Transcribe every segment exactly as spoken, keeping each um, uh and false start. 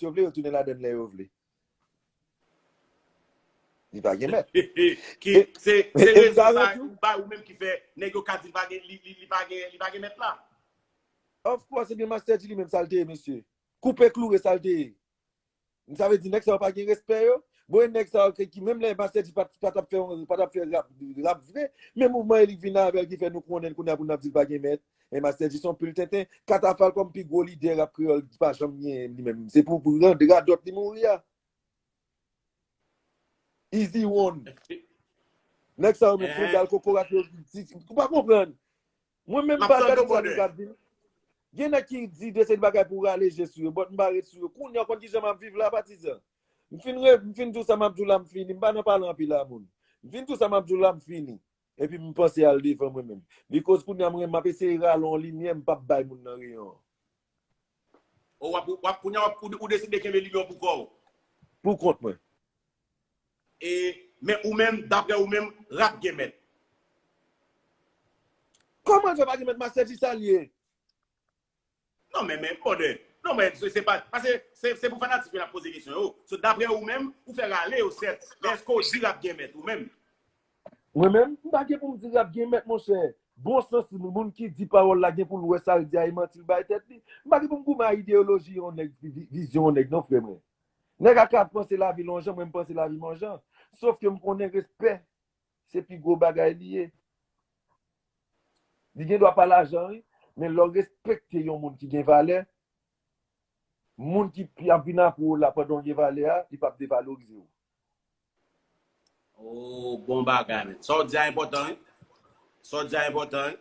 yo vle, yo tounen ladann lè yo vle. Li pa gen mèt. Ki, se, se rezon sa ou bay ou menm ki fè nèg yo ka di li pa gen, li, li, li pa gen, li pa gen mèt la. Of course, ebyen Master G li menm sa l te ye, mesye. Koupe kloure sa l te ye. Sa vle di nèg sa yo pa gen respè yo. Bon, e nèg sa yo ki, ki menm lè Master G pa, pa t ap fè, pa t ap fè rap, rap vre, men mouvman Elik vin avè l ki fè nou konnen l kounye a pou n ap di l pa gen mèt. E Master G se yon pil tenten. Katafal kòm pi gwo lidè rap kreyòl pa janm gen li menm. Se pou, pou rande radòt li mouri a. Easy One. Nèg sa yo menm fondal kokorat yo. Ou pa konprann. Mwen menm m pa gade sa nou ka vin. Gen nèg ki di de seri bagay pou rale je sou yo, but m pa ret sou yo. Kounye a w konn kijan m ap viv la, patizan. M fin re, m fin di w sa m ap di w la, m fini. M pa nan pale anpil a moun. M fin di w sa m ap di w la, m fini. Epi m panse al devan mwen menm. Because kounye a mwen, m ap eseye rale yon limyè, m p ap bay moun nan reyon an. O w ap, w ap, kounye a w ap, ou, ou deside kenbe limyè w pou kò w. Pou kont mwen. E, men ou menm, daprè ou menm, rap gen mèt. Kòman l fè pa gen mèt, Master G sa l ye? Non, men, men, brother. Non, men, se, se pa, paske se, se pou fanatik yo n ap poze kesyon yo. So, daprè ou menm, ou fè rale yo, sèt. Men èske w di rap gen mèt, ou menm? Mwen menm, m pa gen pou m di rap gen mèt, monchè. Bon sans moun ki di pawòl la gen pou l wè sa l di a e manti l bay tèt li. M pa gen pou m goumen a ideyoloji yon nèg, vi-, vizyon yon nèg, non, frè mwen. Nèg a ka panse lavi l yon jan, mwen m panse lavi m yon jan. Sof ke m konnen respè, se pi gwo bagay li ye. Li gen dwa pa lajan, wi, men lè w respekte yon moun ki gen valè, moun ki, ki ap vin apre w la pandan w gen valè a, li p ap devalorize w. Oh, bon bagay, men. Sa w di a enpòtan, wi. Sa w di a enpòtan, wi.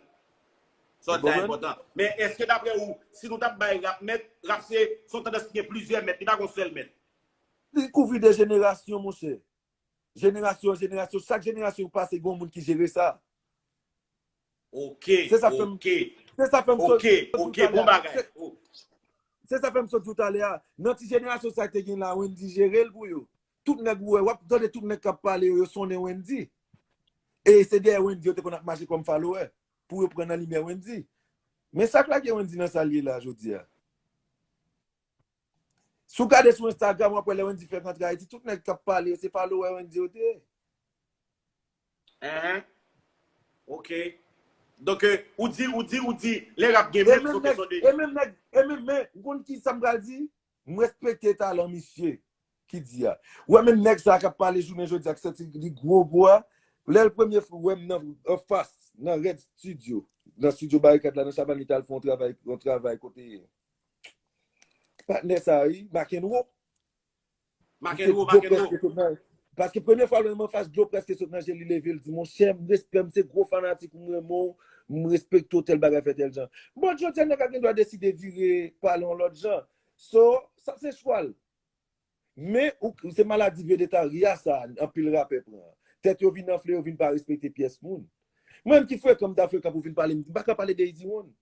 Sa w di a enpòtan. Men èske daprè ou, si nou t ap bay rap mèt, rap se, se yon tandans ki gen plizyè mèt, li pa gen yon sèl mèt? Li kouvri de jenerasyon, monchè. Jenerasyon an jenerasyon, chak jenerasyon ki pase, gen yon moun ki jere sa. Ok, se sa fè m, ok. Se sa fè m sot, ok, ok, bon bagay. Oh. Se sa fè m sot di w talè a. Nan ti jenerasyon sa te gen la, Wendy jere l pou yo. Tout nèg ou wè, w ap tande tout nèg k ap pale yo, yo sonnen Wendy. E se dèyè Wendy yo te konn ap mache kòm follower, pou yo pran nan limyè Wendy. Men sa k lage Wendy nan sa l ye la jodi a. Si w gade sou Instagram, w ap wè lè Wendy fèk antre Ayiti, tout nèg k ap pale yo, se follower Wendy yo te ye. Hein? Ok. Donk, euh, ou di, ou di, ou di, lè rap gen mèt, se yon kesyon de... E menm nèg, e menm, men, ou konn ki sa m pral di? M respekte talan misye ki di a. Ou wè menm nèg sa a k ap pale jounen jodi a, ki santi li gwo gwo a, lè l premye fwa wè m nan, anfas, nan Red Studio, nan Studio Barikad la, nan Chabani, t al fè yon travay, yon travay kote patnè sa a, wi, McEnroe. McEnroe, McEnroe. Paske premye fwa l wè m anfas, dlo prèske sot nan je l, li leve, l di, monchè, m respè, m se gwo fanatik ou, m renmen w, m respekte w, tèl bagay fè tèl jan. Bon, jodi a, nèg la gen dwa deside vire pale yon lòt jan. So, sa se chwa l. Men, ou, se maladi vedetarya sa, anpil rapè pran. Tèt yo vin anfle, yo vin pa respekte pyès moun. Mwen menm ki frekan, m ta frekan pou vin pale, m pa ka pale de Easy One.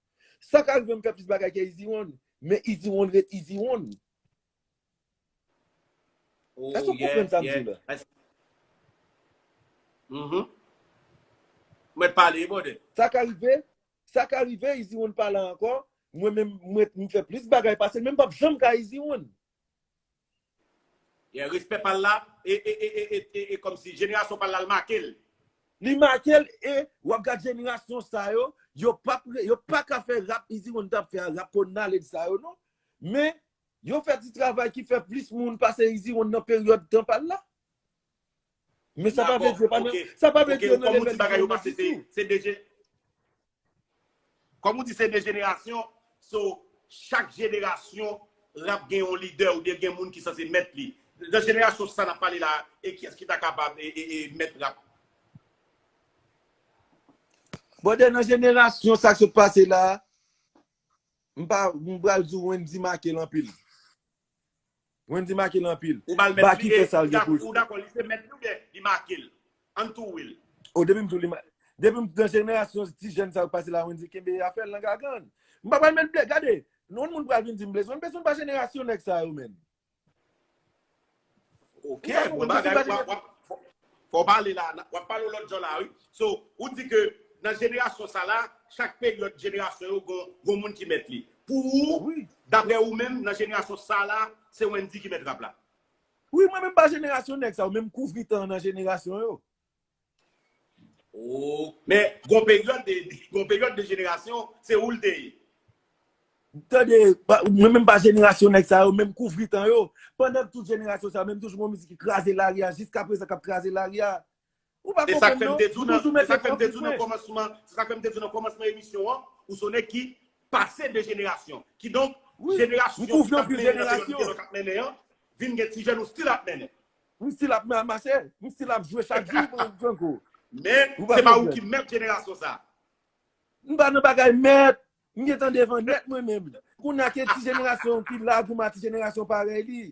Sa ka rive m fè plis bagay ke Easy One, men Easy One ret Easy One. Èske w konprann sa m di w la? Mwen pale, brother. Sa ka rive, sa ka rive, Easy One pa la ankò, mwen menm, mwen, m fè plis bagay pase l, men m p ap janm ka Easy One. Yeah, respè pa l la, e, e, e, e, e, e kòmsi jenerasyon pa l la, l make l. Li make l, e w ap gad jenerasyon sa yo, yo p ap, yo pa ka fè rap Easy One t ap fè a, rap Konale sa yo, non. Men, yo fè ti travay ki fè plis moun pase Easy One nan peryòd tan pa l la. Men sa pa vle di yo pa nan, sa pa vle di yo nan level Easy One nan ditou. Kòm ou di, se de jenerasyon, so, chak jenerasyon, rap gen yon lidè oubyen gen moun ki sanse mèt li. Nan jenerasyon sa n ap pale la, e kiyès ki ta kapab e, e, e mèt rap? Brother, nan jenerasyon sa k sot pase la, m pa, m pral di w Wendy make l anpil. Wendy make l anpil. Ou ba l mèt li, e, ou dakò, li se mèt li oubyen li make l? Ann tou, Will. O, depi m di w li make, depi m nan jenerasyon ti jèn sa yo k pase la, Wendy kenbe afè l nan gagann. M pa pral mèt blè, gade, yon moun pral vin di m Blaze One, Blaze One pa jenerasyon nèg sa yo, menn. Ok, bon bagay, w ap, w ap, fò w pale la, w ap pale yon lòt jan la, wi. So, ou di ke nan jenerasyon sa la, chak peryòd jenerasyon yo gon, gon moun ki mèt li. Pou ou, wi, daprè ou menm, nan jenerasyon sa la, se Wendy ki mèt rap la. Wi, mwen menm pa jenerasyon nèg sa yo, menm kouvri tan nan jenerasyon yo. Oh, men gon peryòd de, gon peryòd de jenerasyon, se ou l te ye. Tande, mwen menm pa jenerasyon nèg sa yo, menm kouvri tan yo. Pandan tout jenerasyon sa yo, menm toujou gon mizik ki kraze lari a, jiska prezan k ap kraze lari a. Ou pa konprann non. Se sa k fè m te di w nan kòmansman, se sa k fè m te di w nan kòmansman emisyon an, ou se yon nèg ki pase de jenerasyon. Kidonk, jenerasyon ki t ap mennen nan peryòd ki t ap mennen an, vin gen ti jèn ou still ap mennen. M still ap mache, m still ap jwe chak jou, Franco. Men, se pa ou ki mèt jenerasyon sa. M pa nan bagay mèt, m gentan devan nèt mwen menm. Kounye a ke ti jenerasyon ki la, goumen a ti jenerasyon parèy li.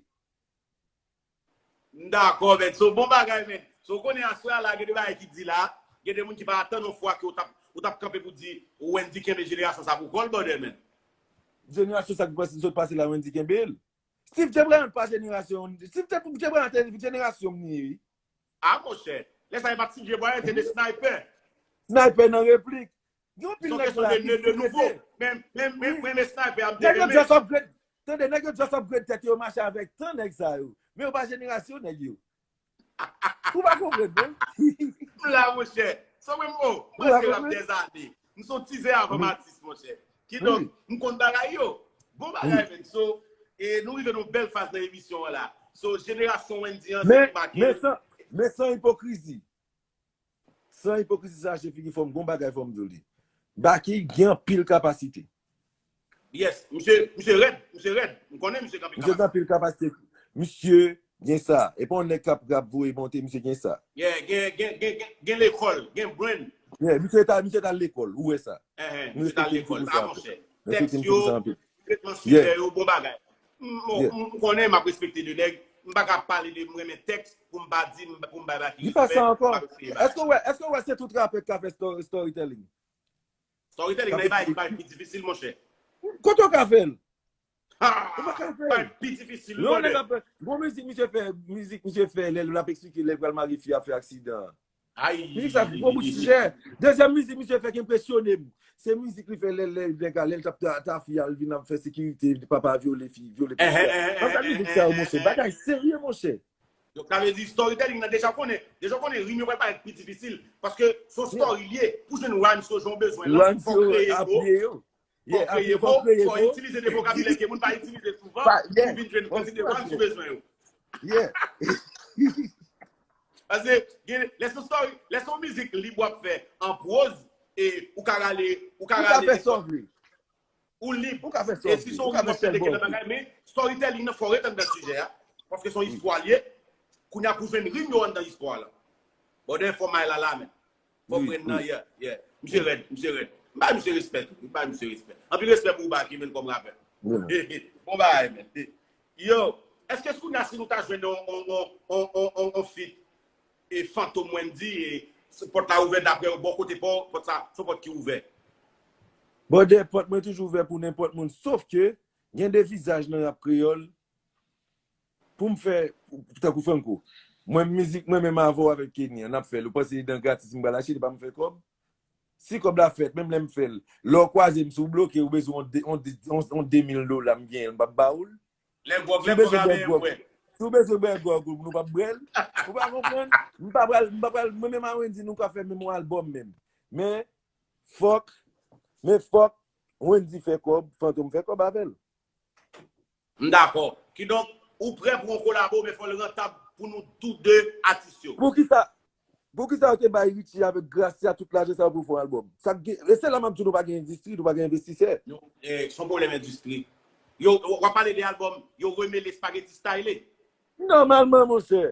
M dakò, men. So, bon bagay, men. So, w konnen aswè a la, gen de bagay ki di la, gen de moun ki pa atann yon fwa ke w t ap, ou t ap kanpe pou di Wendy kenbe jenerasyon sa pou kò l, brother, men. Jenerasyon sa ki pase, sot pase la, Wendy kenbe l. Steve J. Bryant pa jenerasyon, Steve J. Bryant jenerasyon m li ye, wi. A, monchè. Lè sa e pa t Steve J. Bryant, se de Sniper. Sniper nan replik. Gen anpil nèg la ki stileze. Men, men, men, men, men Sniper ap te renmen. Nèg yo just upgrade. Tande, nèg yo just upgrade tèt yo mache avèk tan nèg sa yo. Men yo pa jenerasyon nèg yo. Ou pa konprann, non? M la, monchè. Sa mwen, oh, mwen se rap dèzane. M se yon tizè avan m atis, monchè. Kidonk, m konn bagay yo. Bon bagay, men. So, e nou rive nan yon bèl faz nan emisyon an la. So, jenerasyon Wendy an, se ki make. Men, men san, men san ipokrizi. San ipokrizi sa, se figi fò m gon bagay fò m di w li. Baky gen anpil kapasite. Yes, misye, misye rèd, misye rèd. M konnen misye gen anpil kapasite. Misye gen anpil kapasite. Misye gen sa. E pa yon nèg k ap, k ap voye monte, misye gen sa. Yeah, gen, gen, gen, gen, gen lekòl, gen brain. Yeah, misye ta, misye ta lekòl, ou wè sa. Misye ta lekòl, a monchè. Tèks yo, tretman sijè yo, bon bagay. M konnen m ap respekte de nèg, m pa ka pale de m renmen tèks pou m pa di, pou m bay Baky respè. Li pa sa ankò. Èske w wè, èske w wè se tout rapè k ka fè storytelling? Storytelling nan e bagay ki pi difisil, monchè. Kote w ka fè l? Ou pa ka fè l. Bagay pi difisil. Non, nèg ap, bon mizik misye fè, mizik misye fè lè l ap eksplike lè l pral marye fi a fè aksidan. Mizik sa gwo bout sijè. Dezyèm mizik misye fè ki enpresyone m. Se mizik li fè lè, lè nèg la, lè l t ap ta, ta fi a, l vin ap fè sekirite, papa vyole fi, vyole pitit la. Sa mizik sa yo, monchè. Bagay serye, monchè. Donk, sa vle di storytelling nan deja konnen, deja konnen rim yo pral parèt pi difisil. Paske se yon story li ye. Pou jwenn rhymes yo jan w bezwen lan, fò w kreye mo. Fò w kreye mo, fò w itilize de vokabilè ke moun pa itilize souvan, pou w vin jwenn kantite rhymes ou bezwen yo. Paske, gen, lè se yon story, lè se yon mizik lib w ap fè an pwoz, e ou ka rale, ou ka rale nenpòt. Ou lib. E si se yon rim w ap chante gen nan bagay, men storytelling nan fò w ret anndan sijè a. Paske se yon istwa l ye. Kounye a pou jwenn rim yo anndan istwa la. Bòdè fò may la la, men. Fò pran nan, yeah, yeah. Misye rèd, misye rèd. M bay misye respè tou. M bay misye respè. Anpil respè pou ou, Baky, men, kòm rapè. Bon bagay, men. Yo, èske kounye a si nou ta jwenn yon, yon, yon, yon, yon, yon feat e Fantom Wendy, e pòt la ouvè daprè yo, bò kote pa w, pòt sa, se yon pòt ki ouvè? Bòdè, pòt mwen toujou ouvè pou nenpòt moun, sof ke gen de vizaj nan rap kreyòl pou m fè, tankou Franco. Mwen, mizik mwen menm avè w avèk Kenny an, n ap fè l. Ou panse li dan gratis m pral achte, li pa m fè kòb? Si kòb la fèt, menm lè m fè l, lè w kwaze m, si w bloke, ou bezwen yon de, yon de, yon, yon de mil dola, m genyen l, m p ap ba ou l. Lè gwòg, lè gwòg avè m, wè. Si w bezwen bwè gwòg ou, nou p ap bwè l. Ou pa konprann? M pa pral, m pa pral, mwen menm a Wendy, nou ka fè menm yon albòm menm. Men, fòk, men fòk Wendy fè kòb, Fantom fè kòb avè l. M dakò. Kidonk, ou prè pou yon kolabo, men fò l rantab pou nou tou de atis yo. Poukisa, poukisa yo te bay Richie avèk Gracia tout lajan sa yo pou fè yon albòm? Sa k gen, e se la m ap di w nou pa gen endistri, nou pa gen envestisè. Se yon pwoblèm endistri. Yo, w ap pale de albòm, yo remele Spaghetti Style. Nòmalman, monchè.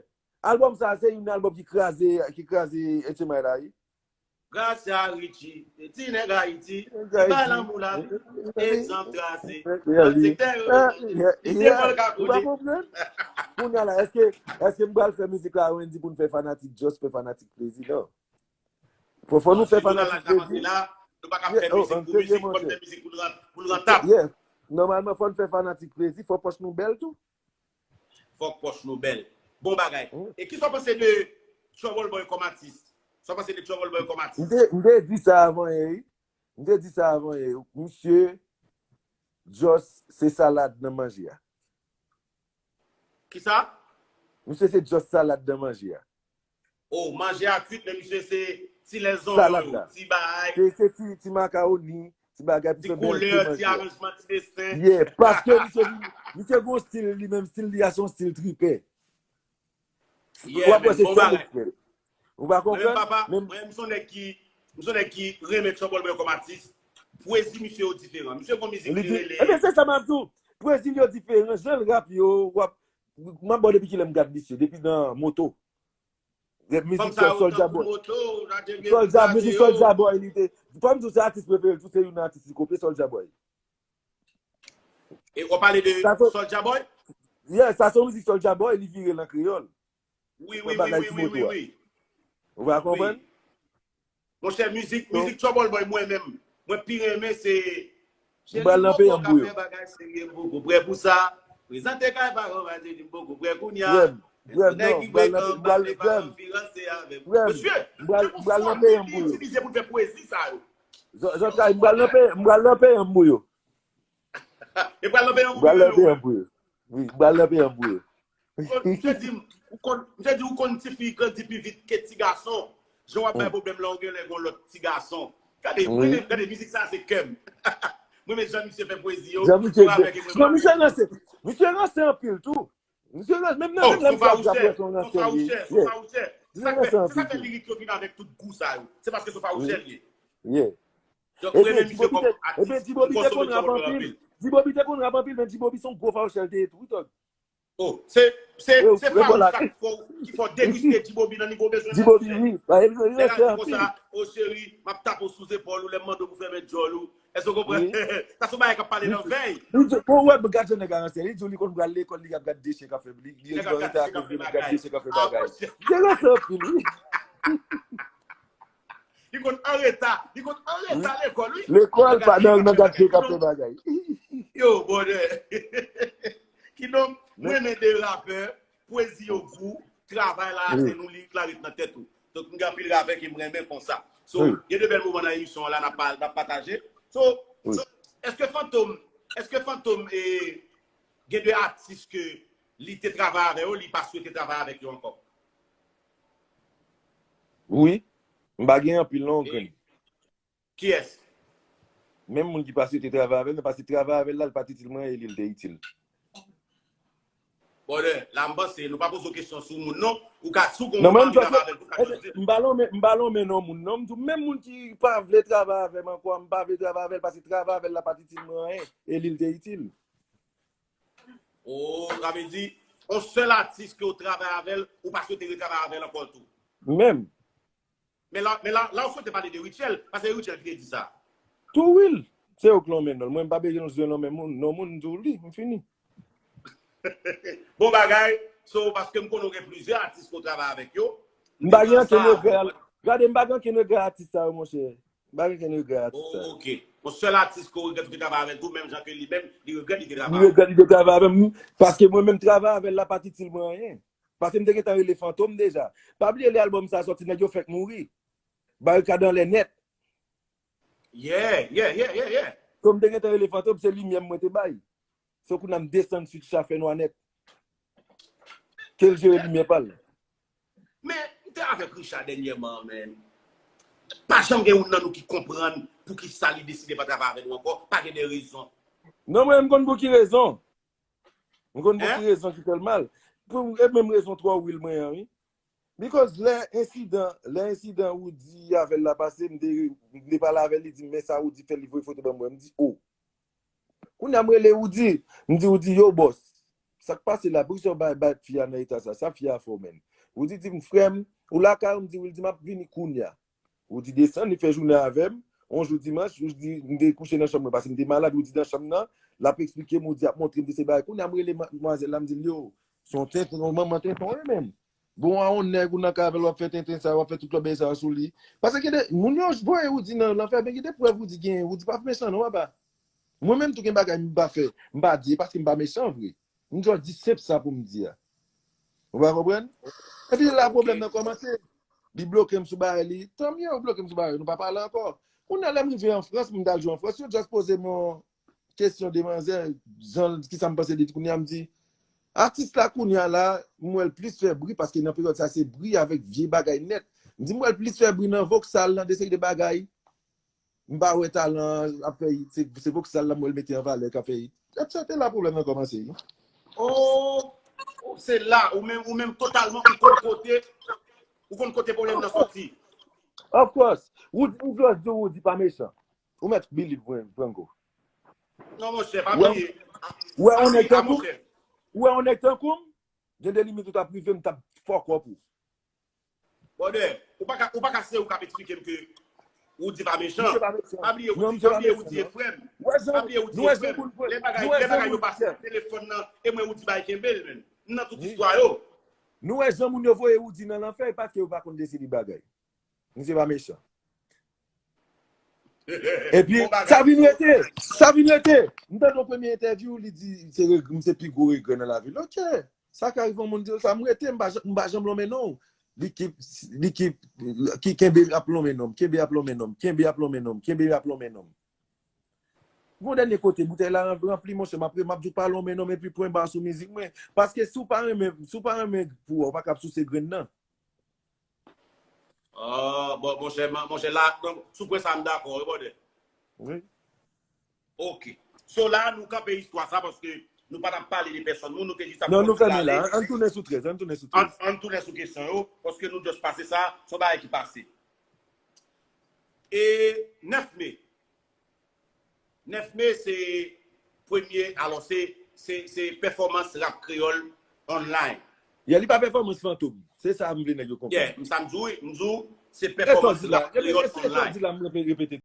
Albòm sa, se youn nan albòm ki kraze, ki kraze H M I la, wi. Gracia Richie, ti nèg Ayiti, bay lanmou la, egzanp trase, nan sektè yo, li se vòlka kote. Kounye a la, èske, èske m pral fè mizik la, Wendy, pou n fè fanatik, just fè fanatik plezi, non. Fò, fò nou fè fanatik plezi. Nou pa ka fè mizik pou mizik, fò n fè mizik pou l rantab. Nòmalman, fò n fè fanatik plezi, fò pòch nou bèl tou. Fòk pòch nou bèl. Bon bagay. E kisa w panse de Trouble Boy kòm atis? Sa w panse de Trouble Boy kòm atis? M te, m te di sa avan yè, wi. M te di sa avan yè. Misye, just se salad nan manje a. Kisa? Misye se just salad nan manje a. Oh, manje a kwit, men misye se ti lèzonyon yo, ti bagay. Se, se ti, ti makawoni, ti bagay pou fè bèl ti manje. Ti koulè, ti aranjman, ti desen. Yeah, paske misye, misye gon stil li menm, stil li a se yon stil tripè. Yeah, w ap wè se bon bagay. Ou pa konprann? Mwen, papa, mwen, m se yon nèg ki, m se yon nèg ki renmen Trouble Boy kòm atis. Pwezi misye yo diferan. Misye gon mizik li rele. Ebyen, se sa m ap di w. Pwezi yo diferan. Jan l rap yo, w ap, m ap ba w depi kilè m gad misye, depi nan moto. Rap mizik Soulja Boy. Soulja, mizik Soulja Boy, li te. Fò m di w se atis prefere l tou, se youn nan atis li kopye, Soulja Boy. E w pale de Soulja Boy? Yeah, sa se yon mizik Soulja Boy, li vire l an kreyòl. Wi, wi, wi, wi, wi, wi. Ou pa konprann? Monchè, mizik, mizik Trouble Boy, mwen menm, mwen pi renmen se. M pral nan peyi an m pou yo. Bagay serye, m poko prè pou sa. Prezante kay pa kòmanse di m poko prè kounye a. Nèg ki bwè anba te pa anviranse avè m. Mesye, se pou fanm ki itilize pou fè pwezi sa yo. Zòt kay, m pral nan peyi an m pou yo. E pral nan peyi an pou yo. M pral nan peyi an pou yo. Wi, m pral nan peyi an pou yo. Misye di m, ou konn, misye di ou konn ti fi grandi pi vit ke ti gason. Jan w ap bay pwoblèm la, ou genlè gon lòt ti gason. Gade, mwen menm, gade, mizik sa se kè m. Mwen menm jan misye fè pwezi yo. Jan misye fè. Non, misye ranse. Misye ranse anpil tou. Misye ranse, menm nan menm lè misye ap rap, se yon ransè li ye. Se sa k fè, se sa k fè lirik yo vin avèk tout gou sa yo. Se paske se yon fawouchè li ye. Donk, mwen menm misye kòm atis, m konsome Trouble Boy anpil. Dibobi te konn rap anpil, men Dibobi se yon gwo fawouchè li te ye tou, wi, Tòg. Oh, se, se, se fawouch ki fè w degiste Dibobi nan nivo w bezwen. Dibobi, wi. Lè l ap di konsa, o cheri, m ap tape w sou zepòl ou, lè m mande w pou fèmen djòl ou. Èske w konprann? Sa se yon bagay k ap pale nan vèy. Li di, pou w wè, gad jan nèg la ransè. Li di w li konn pral lekòl, li ap gad de chen k ap fè, li, li rive an reta akoz li ap gad de chen k ap fè bagay. Li ransè anpil, wi. Li konn an reta, li konn an reta lekòl, wi. Lekòl, pa nan, nan gad chen k ap fè bagay. Yo, brother. Kidonk, mwen renmen de rapè, pwezi yo gou, travay la atè nou, lirik la ret nan tèt ou. Donk, m gen anpil rapè ke m renmen konsa. So, gen de bèl moman nan emisyon an la, n ap pa, n ap pataje. So, èske Fantom, èske Fantom, e, gen de atis ke li te travay avè yo, li pa swete travay avèk yo ankò? Wi. M pa gen anpil non, grenn. Kiyès? Menm moun ki pa swete travay avè l, nan pase travay avè l la, l pa t itil mwen, e li l te itil. Brother, la m panse, nou pa poze w kesyon sou moun non. Ou ka, si w gon moun anvi travay avè l, ou ka chwazi. M pa lonmen, m pa lonmen non moun non. M di w, menm moun ki pa vle travay avè m ankò, m pa vle travay avè l, pase travay avè l la pa t itil mwen anyen, e li l te itil. Oh, sa vle di, yon sèl atis ke w travay avè l, ou pa swete retravay avè l ankò tou? Menm. Men la, men la, la w swete pale de Rutshelle, paske Rutshelle ki te di sa. Tou wi l. Se yo k lonmen non l. Mwen m pa bezwen lonmen moun, non moun, m di w li, m fini. Bon bagay, so, paske m konnen w gen plizyè atis ke w travay avèk yo. M pa gen ankenn regrè. Gade, m pa gen ankenn regrè atis sa yo, monchè. M pa gen ankenn regrè atis sa yo. Oh, ok. Yon sèl atis ke w regrèt ou te travay avè l tou, menm jan ke li menm, li regrèt li te travay avè l. Li regrèt li te travay avè m, paske mwen menm travay avè l la pa t itil mwen anyen. Paske m te gentan rele Fantom deja. Pa bliye lè album sa sòti, nèg yo fèk mouri. Barikad anlè nèt. Yeah, yeah, yeah, yeah, yeah. So m te gentan rele Fantom, se limyè m mwen te bay. So kounye a m desann switch la fè nwa nèt. Ke l jere limyè pa l. Men, m te avèk Richard dènyèman, men. Pa janm gen youn nan nou ki konprann poukisa li deside pa travay avè nou ankò. Pa gen de rezon. Non, mwen, m konn pou ki rezon. M konn pou ki rezon ki fè l mal. Pou, e menm rezon twò Will mwen an, wi. Because lè ensidan, lè ensidan Roody avè l la pase, m te, m te pale avè l, li di m, men sa Roody fè, li voye foto ban mwen. M di, oh. Kounye a m rele Roody, m di Roody, yo, bòs, sa k pase la, poukisa w bay, bay fi a nan eta sa, sa fi a fè w, menn? Roody di m, frè m, ou lakay ou? M di wi, li di m ap vini kounye a. Roody desann, li fè jounen avè m. On jou dimanch, Roody, m te kouche nan chanm mwen, paske m te malad, Roody nan chanm nan, l ap eksplike m, Roody ap montre m de se bagay. Kounye a m rele madmwazèl la, m di l, yo, se yon tenten, yon manman tenten w ye menm. Bon, a yon nèg ou nan kay avè l, w ap fè tenten sa, w ap fè tout lòt bagay sa yo sou li. Paske gen de moun yo voye Roody nan lanfè, men gen de prèv Roody genyen. Roody pa mechan non, papa. Mwen menm tou gen bagay m pa fè, m pa di, e paske m pa mechan vre. M just di senp sa pou m di a. Ou pa konprann? Epi la pwoblèm nan kòmanse. Li bloke m sou bagay li. Tan mye ou bloke m sou bagay, nou pa pale ankò. Kounye a lè m rive an Frans, m t al jwe an Frans, yo just poze m yon kesyon de manzè, jan, kisa m panse de li kounye a, m di, atis la kounye a la, m wè l plis fè bri, paske nan peryòd sa se bri avèk vye bagay nèt. M di, m wè l plis fè bri nan voksal, nan de seri de bagay. M pa wè talan ap fè hit, se, se voksal la m wè l mete an valè k ap fè hit. Èt sa te la pwoblèm nan kòmanse, wi. Oh, oh, se la, ou menm, ou menm totalman, ou konn kote, ou konn kote pwoblèm nan soti. Of course. Woody, ou vle di Woody pa mechan. Ou mèt believe mwen, Franco. Non, monchè, pa bliye. Ou wè yon nèg tankou m, ou wè yon nèg tankou m, gen de limit ou t ap rive, m t ap fuck up ou. Brother, ou pa ka, ou pa ka se ou k ap eksplike m ke Woody pa mechan. Pa bliye Woody, pa bliye Woody e frè m. Pa bliye Woody e frè m. Lè bagay, lè bagay yo pase nan telefòn nan, e mwen Woody bay kenbe l, menn. M nan tout istwa yo. Nou wè jan moun yo voye Woody nan lanfè, e paske yo pa konn deside bagay. Misye pa mechan. Epi, sa vin rete. Sa vin rete. M tande yon premye entèvyou, li di, se reg-, se pi gwo regrè nan lavi l. Ok. Sa ka rive yon moun di l sa, m rete, m pa jan-, m pa janm lonmen non. Li ki, li ki, ki kenbe ap lonmen non, kenbe ap lonmen non, kenbe ap lonmen non, kenbe ap lonmen non. Gon dènye kote, boutèy la ranpli, monchè, m ap, m ap di w pa lonmen non, epi pwen ba sou mizik mwen. Paske si w pa renmen, si w pa renmen pou w, ou pa kab souse grenn nan. Ah, bon, monchè, monchè, la, sou pwen sa m dakò, wi, brother. Wi. Ok. So la, nou kanpe istwa sa, paske nou pa t ap pale de pèsòn moun, nou te jis ap... Non, nou fèmen la. Ann tounen sou trèz, ann tounen sou trèz. Ann tounen sou kesyon yo, paske nou just pase sa, se yon bagay ki pase. E nèf me. Nèf me, se premye, alò, se, se, se pèfòmans rap kreyòl online. Yeah, li pa pèfòmans fantom. Se sa m vle nèg yo konprann. Yeah, m sa m di w, m di w, se pèfòmans rap kreyòl online. Se sa m di la, m repete